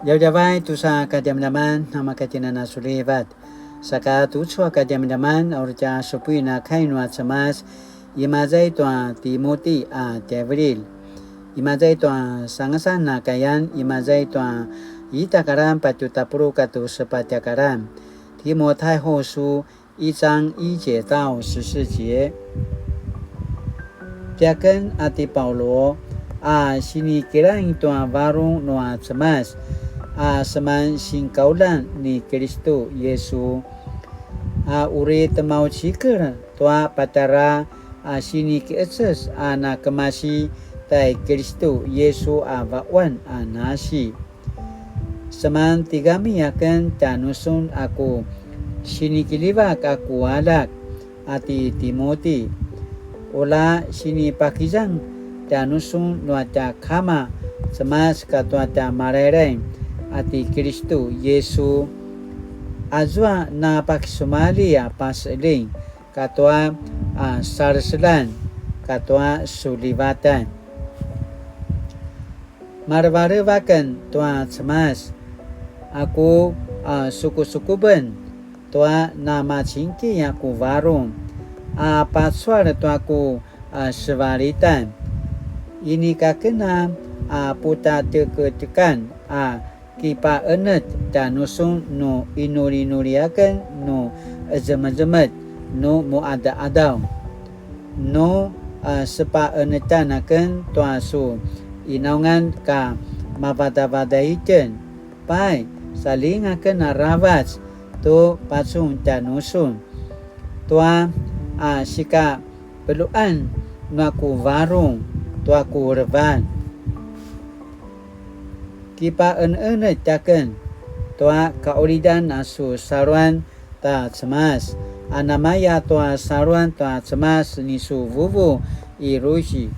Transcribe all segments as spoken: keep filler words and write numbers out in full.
Djavadjavay tusa kadjamadjaman, namakatjinan a sulivat. Saka tucu a kadjamadjaman, a uri tja supuin a kai nua Cemas, imaza i tua Timuti a tjaivililj. Imaza i tua sangasan a kayan, imaza i tua ita karan patju tapuluq katua sepatj a karan. 提摩太後書一章一節到十四節. Tiaken a ti Paulu a sinikilaing tua varung nua Cemas a seman sinkaulan ni Kilistu Yesu, a uri temaucikel tua patjara a sinikiqeces a nakemasi tai Kilistu Yesu a vaquan a nasi. Seman tigami aken tjanusun a ku sinikiljivak a ku aljak a ti Timuti. Ula sinipakizang tjanusun nua tja Kama Cemas katua tja Malailai a ti Kilistu Yesu. Azua napakisumalji a paseljing katua a saleseljan katua sulivatan. Malevaleva aken tua Cemas a ku a sukusukuben tua namacingki a ku varung a pacual tua ku a sevalitan. Inika aken a putateketekan a kipaqenetj tjanusun nu inulinuli aken nu qezemezemetj nu muqadaqadaw. Nu a sepaqenetjan aken tua su qinaungan ka mavadavadai itjen, pai, saljinga aken aravac tu pacun tjanusun tua a sika peluan nua ku varung tua ku levan. Kipaqeneqenetj aken tua kaqulidan a su saluan ta Cemas, a namaya tua saluan ta Cemas ni su vuvu i Lusi,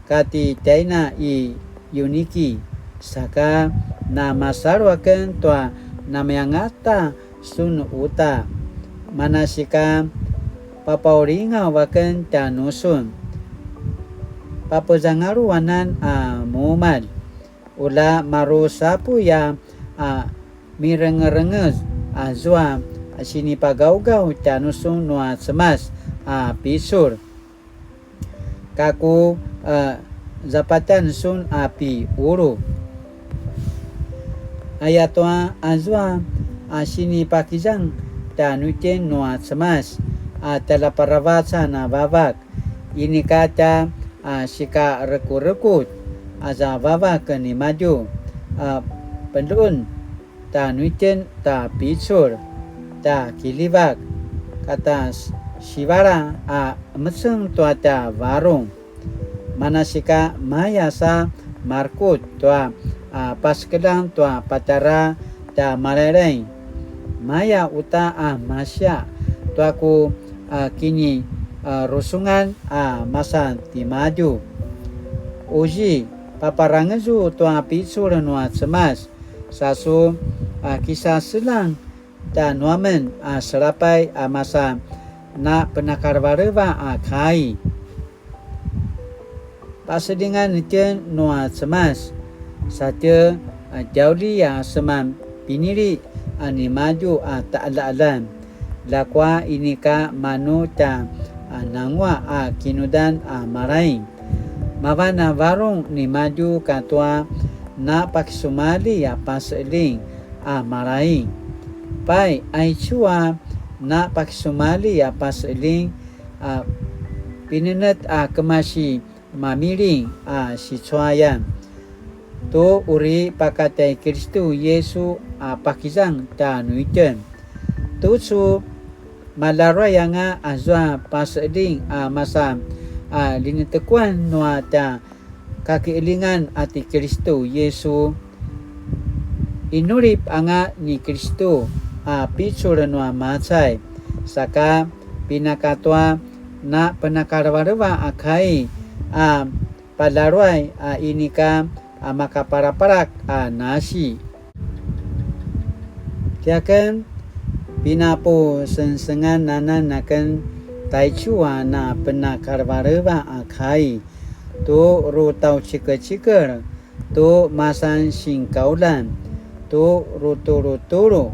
kati tjaina i Yuniki, saka namasalu aken tua namayangata sun uta, manasika papaulingaw aken tjanusun. Papezangaluanan a mumalj, ula maru sapuy a mirengerengez azua sinipagawgaw tjanusun nua Cemas a picul. Kaku a zapatan sun a piqulu. Ayatua azua a sinipakizang tjanuitjen nua Cemas a tjaljaparavacan a vavak, inika tja a sikarekurekutj aza vavak nimadju a pendun tjanuitjen ta picul, ta kiljivak, kata sivala a emeceng tua tja varung. Manasika maya sa markut tua a pasekeljang tua patjara tja Malailai. Maya uta a masiaq tua ku a kini a rusungan a masa timadju. Uzi, paparangezu tua picul nua Cemas, sa su a kisaseljang tjanuamen a selapay a masa napenakalevaleva a kai. Paseljingan itjen nua Cemas, sa tje a djauli a seman pinili a nimadju a taqaljaqaljan. Ljakua inika manu tja a nanguaq a kinudan a malaing. Mavan a varung nimadju katua napakisumalji a paseljing a malaing. Pai, aicu a napakisumalji a paseljing a pinenetj a kemasi mamiling a sicuayan tu uri pakatjai Kilistu Yesu a pakizang tjanuitjen. Tucu malaruay anga azua paseljing a masa a linetekuan nua tja kakiqeljingan a ti Kilistu Yesu. Inulip anga ni Kilistu a picul nua macay, saka pinakatua napenakalevaleva a kai a palaruay a inika a makapalapalak a nasi. Tiaken, pinapusengsengan anan aken taicu a napenakalevaleva a kai tu rutaucikecikel tu masan singkaulan tu rutulutulu.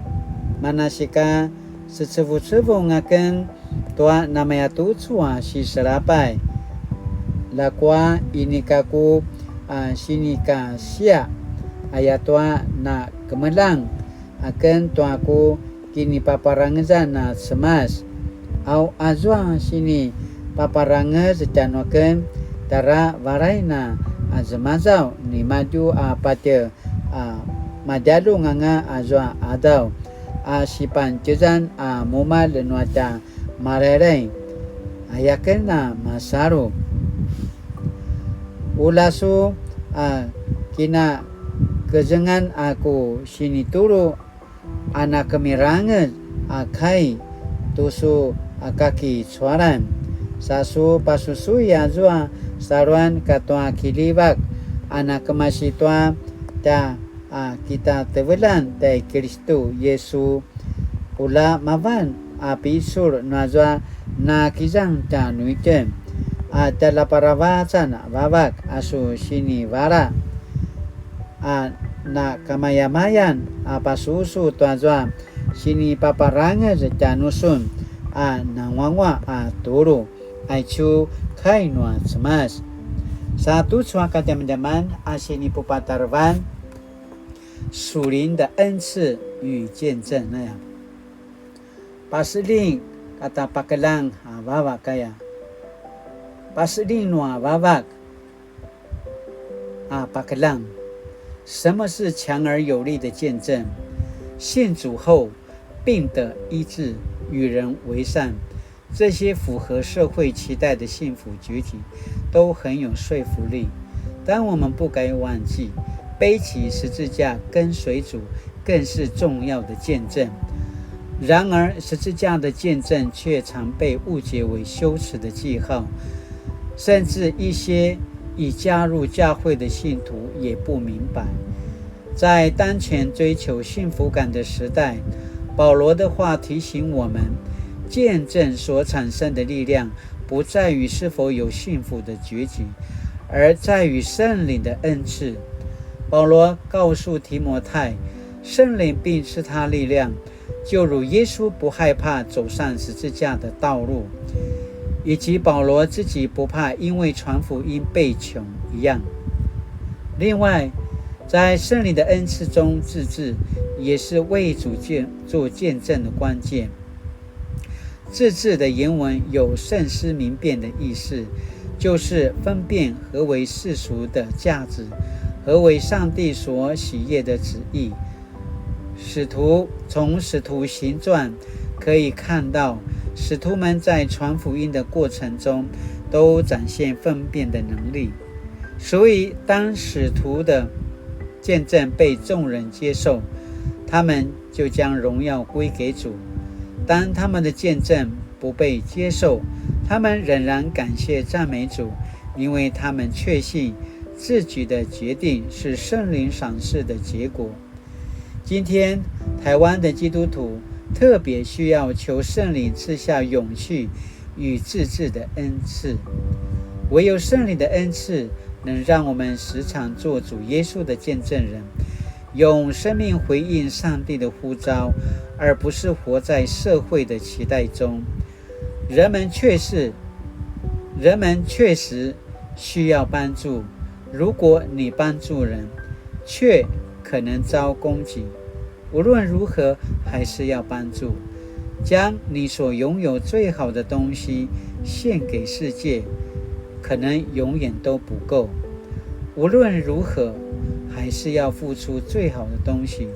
Manasika secevucevung aken tua namayatucu a siselapay. Ljakua inika ku a sinikasiaq, ayatua na kemeljang aken tua ku kinipaparangezan a Cemas. Au azua sinipaparangez tjanuaken, tara varain a zemazaw nimadju a patje a madjalung anga azua qadaw a sipantjezan a mumalj nua tja Malailai, ayaken a masalu. Ula su a kinakezengan a ku sinitulu a nakemirangez a kai tu su a kakicualan. Sa su pasusui azua saluan katua kiljivak a nakemasi tua tja a kitatevelan tai Kilistu Yesu. Ula mavan a picul nuazua nakizang tjanuitjen a tjaljaparavacan a Vavak a su sinivala a nakamayamayan a pasusu tuazua sinipaparangez tjanusun a nanguanguaq a tulu. Aicu kai nua Cemas. Sa tucu a kadjamadjaman a sinipupatarevan 属灵的恩赐与见证 aya. Paseling kata pakeljang a Vavak aya. Paseling nua Vavak a pakeljang. 什么是强而有力的见证？信主后病得医治，与人为善，这些符合社会期待的幸福结局都很有说服力。但我们不该忘记，背起十字架跟随主更是重要的见证。然而，十字架的见证却常被误解为羞耻的记号，甚至一些已加入教会的信徒也不明白。在当前追求幸福感的时代，保罗的话提醒我们，见证所产生的力量不在于是否有幸福的结局，而在于圣灵的恩赐。保罗告诉提摩太，圣灵必赐他力量，就如耶稣不害怕走上十字架的道路，以及保罗自己不怕因为传福音被囚一样。另外，在圣灵的恩赐中自制，也是为主见，做见证的关键。自制的原文有慎思明辨的意思，就是分辨何为世俗的价值，何为上帝所喜悦的旨意。使徒，从使徒行传可以看到，使徒们在传福音的过程中都展现分辨的能力。所以，当使徒的见证被众人接受，他们就将荣耀归给主。当他们的见证不被接受，他们仍然感谢赞美主，因为他们确信自己的决定是圣灵赏赐的结果。今天，台湾的基督徒特别需要求圣灵赐下勇气与自制的恩赐。唯有圣灵的恩赐，能让我们时常做主耶稣的见证人，用生命回应上帝的呼召，而不是活在社会的期待中。人们确实，人们确实需要帮助。如果你帮助人，却可能遭攻击。无论如何，还是要帮助。将你所拥有最好的东西献给世界，可能永远都不够。无论如何，还是要付出最好的东西。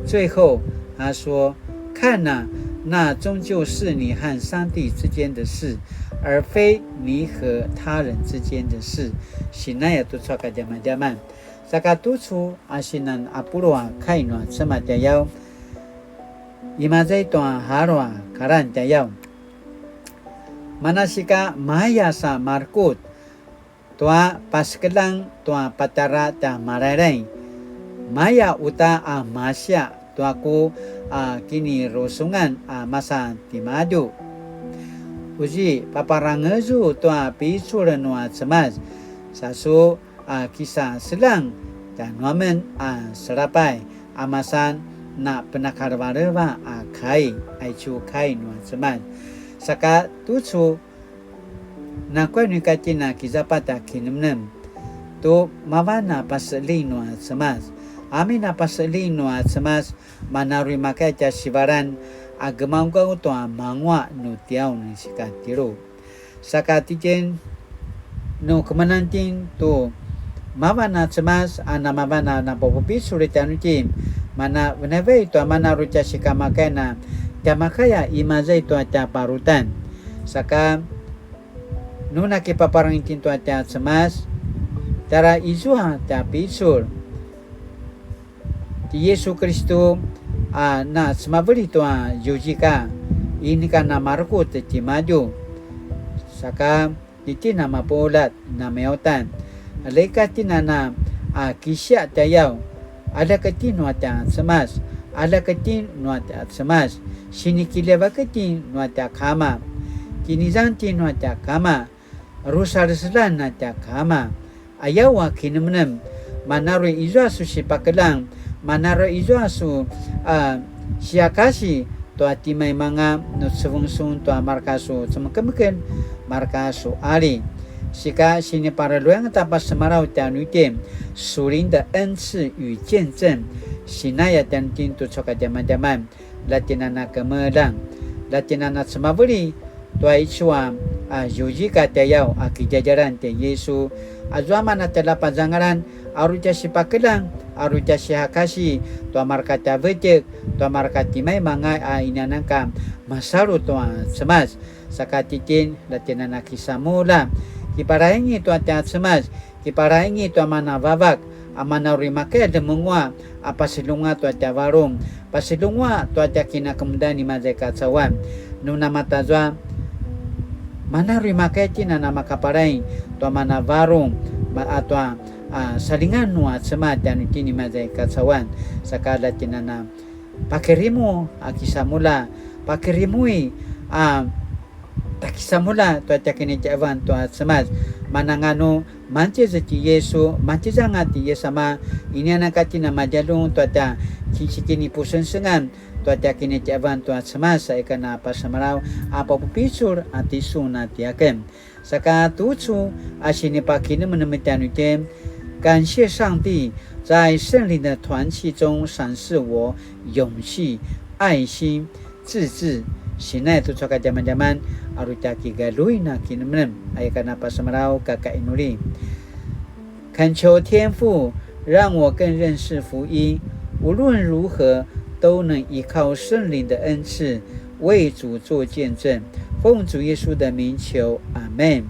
最后，他说：“看哪，那终究是你和上帝之间的事，而非你和他人之间的事。” Sinaya tucu a kadjamadjaman. Saka tucu a sinan a pulu a kai nua Cemas tjayaw. Imaza i tua halu a kalan tjayaw. Manasika maya sa marekutj tua pasekeljang tua patjara tja Malailai. Maya uta a masiaq tua ku a kinirusungan a masa timadju. Uzi paparangezu tua picul nua Cemas, sa su a kisaseljang tjanuamen a selapay, a masan na penakalevaleva a kai, aicu kai nua Cemas. Saka tucu, nakuya nu ika tjen a kizapat a kinemnem tu mavan a paseling nua Cemas. Amin a paseling nua Cemas, mana uri makaya tja sivalan a gemaugaw tua manguaq nu tiaw ni sikatjelu. Saka titjen nu kemenan tjen tu mavan a Cemas a namavan a napapupicul tjanuitjen, mana venevey tua mana uri tja sikamakayan a tja makaya imaza i tua tja parutan. Saka nu nakipaparangin tjen tua tja Cemas, tjara izua tja picul ti Yisu Kristu a na cemaveli tua ziuzika, inika na marekutj timadju. Saka titjen a mapuljat na miyautan, leka tjen a na a kisiaq tjayaw, aljak tjen nua tja Cemas, aljak tjen nua tja Cemas, sinikiljivak tjen nua tja kama, kinizang tjen nua tja kama, rusaleselan a tja kama. Ayaw a kinemnem, mana uri izua su sipakeljang, mana uri izua su a siakasi tua timaimanga nu cevung sun tua mareka su cemekemekelj, mareka su ali. Sika sinipareljuang ta pasemalaw tjanuitjen, 屬靈的恩賜與見證, sinaya tjanuitjen tucu a kadjamadjaman, la tjen a na kemeljang, la tjen a na cemaveli tua icu a, a ziuzika tjayaw a kidjadjalan ti Yisu, azua mana tjaljapazangalan, a uri tja sipakeljang, a uri tja sihakasi tua mareka tja vetjek, tua mareka timaimanga a inianan ka masalu tua Cemas. Saka titjen, la tjen a na kisamulja, kiparaingi tua tja Cemas, kiparaingi tua mana vavak, a mana uri makaya ljemenguaq, a pasilunga tua tja varung, pasilunga tua tja kinakemudan imaza i kacauan. Nu namatazua, mana uri makaya tjen a na makaparaing tua mana varung, ma-, a tua, a, salingan nua Cemas tjanuitjen imaza i kacauan. Saka la tjen a na pakirimu a kisamulja, pakirimui a tja kisamulja tua tja kinitjaevan tua Cemas. Mananganu, mangtjez ti Yisu, mangtjez anga ti Yisu ama, inianan ka tjen a madjaljun tua tja kinsikinipusengsengan tua tja kinitjaevan tua Cemas, sa ika na pasemalaw a papupicul a tisun a tiaken. Saka tucu a sinipakinemenem tjanuitjen, 感謝上帝在聖靈的團契中賞賜我勇氣、愛心、自制。Sinai tucu a kadjamadjaman, a uri tja kigaluin a kinemenem, aya ka na pasemalaw ka kainuli. 恳求天父让我更认识福音，无论如何都能依靠圣灵的恩赐，为主做见证。奉主耶稣的名求，阿们。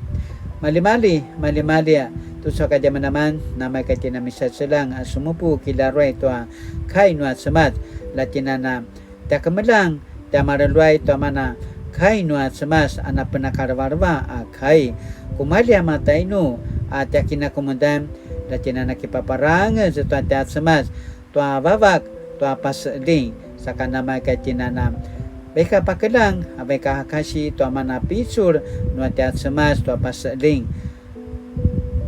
Maljimalji, maljimalji, tucu a kadjamadjaman, namaya ka tjen a misaceljang a sumupu kilaruay tua kai nua Cemas, la tjen a na tja kemeljang, tja mareljuay tua mana kai nua Cemas a na penakalevaleva a kai. Kumalji a matainu a tja kinakemudan, la tjen a na kipaparangez tua tja Cemas, tua vavak, tua paseljing, saka namaya ka tjen a na vaik a pakeljang, a vaik a hakasi tua mana picul nua tja Cemas tua paseljing.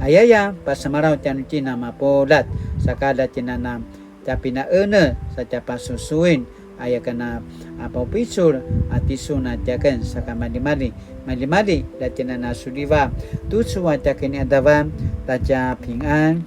Ayaya, pasemalaw tjanuitjen a mapuljat, saka la tjen a na tja pinaene, sa tja pasusuin, aya ka na a papupicul a tisun a tiaken, saka maljimalji, maljimalji, la tjen a na suliva, tucu a tja kiniadavan, ta tja pingan.